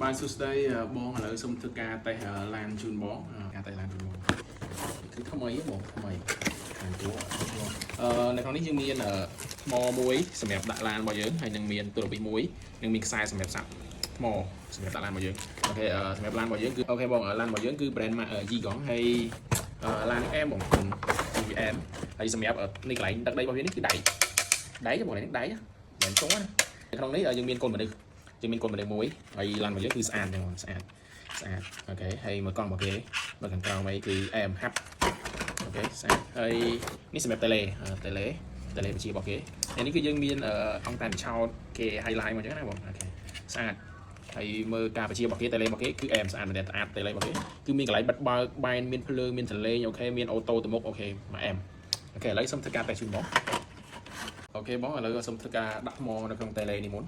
បាទសួស្តីបងឥឡូវសូមធ្វើការតេស្តឡានជូនបងការតេស្តឡានជូនបងគឺថ្មីបងថ្មីខាងតួនៅក្នុងនេះយើងមានថ្មមួយសម្រាប់ដាក់ឡានរបស់យើងហើយនឹងមានទូរពីមួយនិងមានខ្សែសម្រាប់សាប់ថ្មសម្រាប់ដាក់ឡានរបស់យើង OK សម្រាប់ឡានរបស់យើងគឺ OK បងឡានរបស់យើងគឺ brand Yigong ហើយឡាននេះអែមបងគឺវាអែមហើយសម្រាប់នេះកន្លែងទឹកដីរបស់វានេះគឺដែកដែកបងនេះដែកមិនចុងណាក្នុងនេះយើងមានកូនមនុស្សយើងមានកូនមនុស្សមួយហើយឡានរបស់យើងគឺស្អាតចឹងបងស្អាតស្អាត OK ហើយមើលកង់របស់គេមើលខាងក្រោមអីគឺអែមហាប់ OK ស្អាតហើយនេះសម្រាប់តេឡេតេឡេតេឡេវិជារបស់គេហើយនេះគឺយើងមានអង្គតែនឆោតគេ highlight មកចឹងណាបង OK ស្អាតហើយមើលការបញ្ជារបស់គេតេឡេរបស់គេគឺអែមស្អាតមែនទែនស្អាតតេឡេរបស់គេគឺមានកន្លែងបិទបើកបែនមានភ្លើងមានសលេង OK មាន auto ទៅមុខ OK មកអែម OK ឥឡូវសូមធ្វើការតេស្តជូនបង OK បងឥឡូវសូមធ្វើការដាក់ថ្មនៅក្នុងតេឡេនេះមុន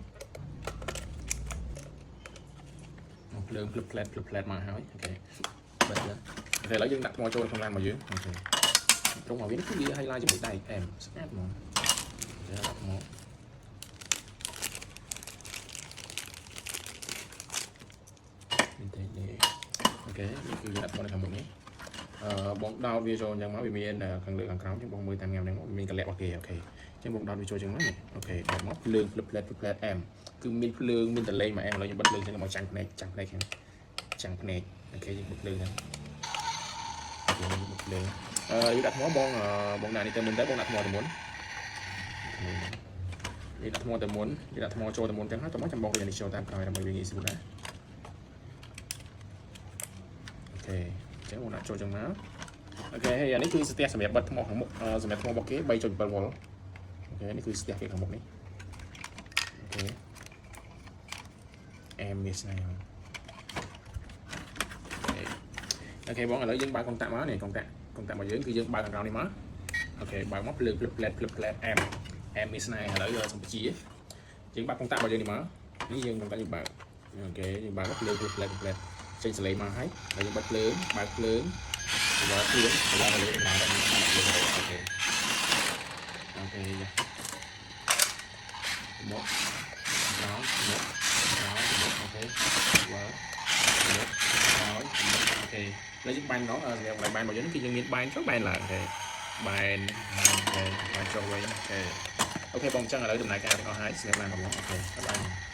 ភ្លើងភ្លឹបផ្លែតភ្លឹបផ្លែតមកហើយ OK បាទ OK ឥឡូវយើងដាក់ថ្មចូលក្នុងឡានរបស់យើង OK ត្រង់មកវានេះគឺវា highlight ជាមួយដែកអែមស្អាតហ្មងចាដាក់ថ្មមានតេឡេ OK នេះគឺយើងដាក់ថ្មនៅខាងមុខនេះអឺបងដោតវាចូលអញ្ចឹងមកវាមានខាងលើខាងក្រោមអញ្ចឹងបងមើលតាមងាំហ្នឹងមកមានកលៈរបស់គេ OK អញ្ចឹងបងដោតវាចូលអញ្ចឹងមកនេះ OK ដោតមកភ្លើងភ្លឹបផ្លែតភ្លឹបផ្លែតអែមគឺមានភ្លើងមានតលេងមកអែមឥឡូវខ្ញុំបិទភ្លើងចឹងមកចាំងភ្នែកចាំងភ្នែកហ្នឹងចាំងភ្នែក OK យើងបិទភ្លើងហ្នឹង OK បិទភ្លើងអឺយើងដាក់ថ្មបងបងដាក់នេះទៅមុនទៅបងដាក់ថ្មទៅមុននេះដាក់ថ្មទៅមុនយើងដាក់ថ្មចូលទៅមុនចឹងហើយតោះមកចាំបងយកនេះចូលតាមក្រោយដើម្បីវាងាយស្រួលដែរ OK អញ្ចឹងបងដាក់ចូលចឹងមក OK ហើយអានេះគឺស្ទះសម្រាប់បិទថ្មខាងមុខសម្រាប់ថ្មរបស់គេ3.7 V OK នេះគឺស្ទះគេខាងមុខនេះ OK អែមមានស្នេហ៍ OK បងឥឡូវយើងបើកកុងតាក់មកនេះកុងតាក់កុងតាក់របស់យើងគឺយើងបើកខាងក្រោមនេះមក OK បើកមកភ្លើងភ្លឹបផ្លែតភ្លឹបផ្លែតអែមអែមមានស្នេហ៍ឥឡូវសម្ជាយើងបើកកុងតាក់របស់យើងនេះមកនេះយើងកុងតាក់យើងបើក OK យើងបើកមកភ្លើងភ្លឹបផ្លែតផ្លែតចេញសលេងមកហើយហើយយើងបិទភ្លើងបើកភ្លើងបើកភ្លើងឡើងទៅលើឡើងទៅលើ OK OK យ៉ាមកក្រោយមកក្រោយមក OK បើមកក្រោយមក OK ឥឡូវយើងបាញ់ម្ដងសម្រាប់កន្លែងបាញ់របស់យើងគឺយើងមានបាញ់ចុះបាញ់ឡើង OK បែន OK បែនចុះវិញ OK OK បងអញ្ចឹងឥឡូវដំណើរការទាំងអស់ហើយសម្រាប់ឡានរបស់ OK បាយ។